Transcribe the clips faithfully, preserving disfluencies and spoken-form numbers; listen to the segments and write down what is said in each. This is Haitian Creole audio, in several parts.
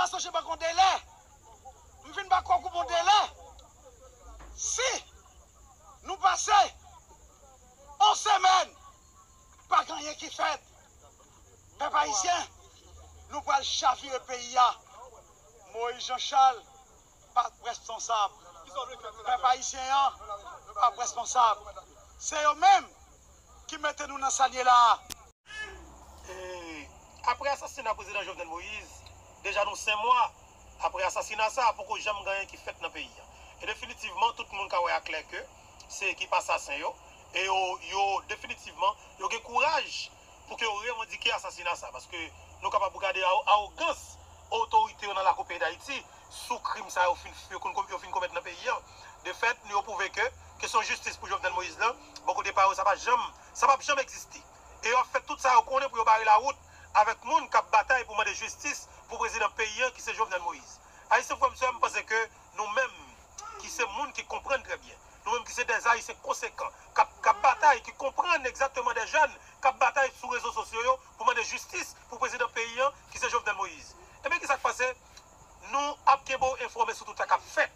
pa sonje ban k on delè. M vin ba kòk ou bon delè. Si nou pase on semèn, pa gen anyen ki fèt. Pèp ayisyen, nou pral chavire peyi a. Moyiz Jan Chal p ap responsab. Pèp ayisyen an p ap responsab. Se yo menm ki mete nou nan sa n ye la a. E, apre asasina prezidan Jovenel Moïse, deja nou senk mwa apre asasina sa, poko janm gen anyen ki fèt nan peyi a. E definitivman, tout moun ka wè aklè ke se ekip asasen yo, e yo, yo definitivman, yo gen kouraj pou ke yo revandike asasina sa, paske nou kapab gade awo-, awogans otorite yo nan lakou peyi Dayiti sou krim sa yo fin, yo fin, yo fin komèt nan peyi a. De fèt, yo pwouve ke kesyon jistis pou Jovenel Moïse la, bò kote pa yo, sa pa janm, sa p ap janm egziste. E yo ap fè tout sa yo konnen pou yo bare lawout avèk moun k ap batay pou mande jistis pou prezidan peyi a, ki se Jovenel Moïse. Ayisyen, frè m, sè m, m panse ke nou menm, ki se moun ki konprann trè byen, nou menm ki se dè Ayisyen konsekan, k ap, k ap batay, ki konprann egzakteman, dè jèn k ap batay sou rezo sosyo yo pou mande jistis pou prezidan peyi a, ki se Jovenel Moïse. Ebyen, ki sa k pase? Nou ap kenbe w enfòme sou tout sa k ap fèt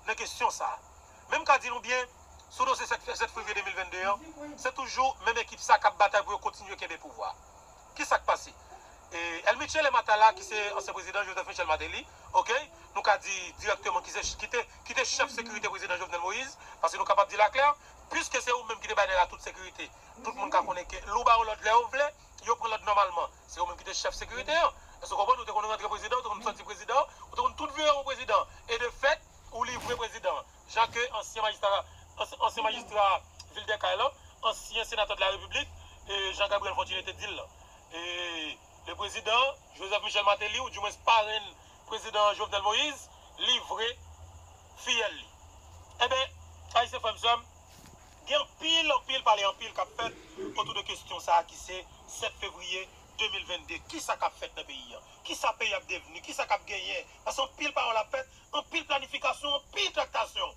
nan kesyon sa a. Men m ka di nou byen, sou dosye sèt, sèt fevriye de mil vennde an, se toujou menm ekip sa k ap batay pou yo kontinye kenbe pouvwa. Ki sa k pase? E, El Michel Matala, ki se ansyen prezidan Joseph Michel Martelly, oke, nou ka di dirèkteman ki se, ki te, ki te chèf sekirite prezidan Jovenel Moïse, paske nou kapab di l aklè, piske se ou menm ki te bay nèg la tout sekirite, tout moun ka konnen ke lè w ba yo lòd lè yo vle, yo pran lòd nòmalman. Se ou menm ki te chèf sekirite an. Èske w konprann? Ou te konn rantre prezidan, ou te konn sòti prezidan, ou te konn tout vire won prezidan. E de fèt, ou livre prezidan an. Jan ke ansyen majistra, ansyen, ansyen majistra vil dè Kay lan, ansyen senatè de la Repiblik, e, Jean Gabriel Fortuné te di l lan. E, le prezidan Joseph Michel Martelly, ou dimwens parenn prezidan Jovenel Moïse, livre fiyèl li. Enben, Ayisyen, frè m, sè m, gen anpil, anpil pale, anpil k ap fèt otou de kesyon sa a ki se sèt fevriye de mil vennde. Ki sa k ap fèt nan peyi a? Ki sa peyi a ap devni? Ki sa k ap genyen? Paske anpil pawòl ap fèt, anpil planifikasyon, anpil traktasyon.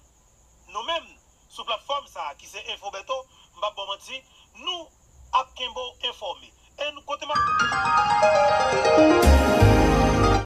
Nou menm, sou platfòm sa a ki se Info Bertho, m p ap ba w manti,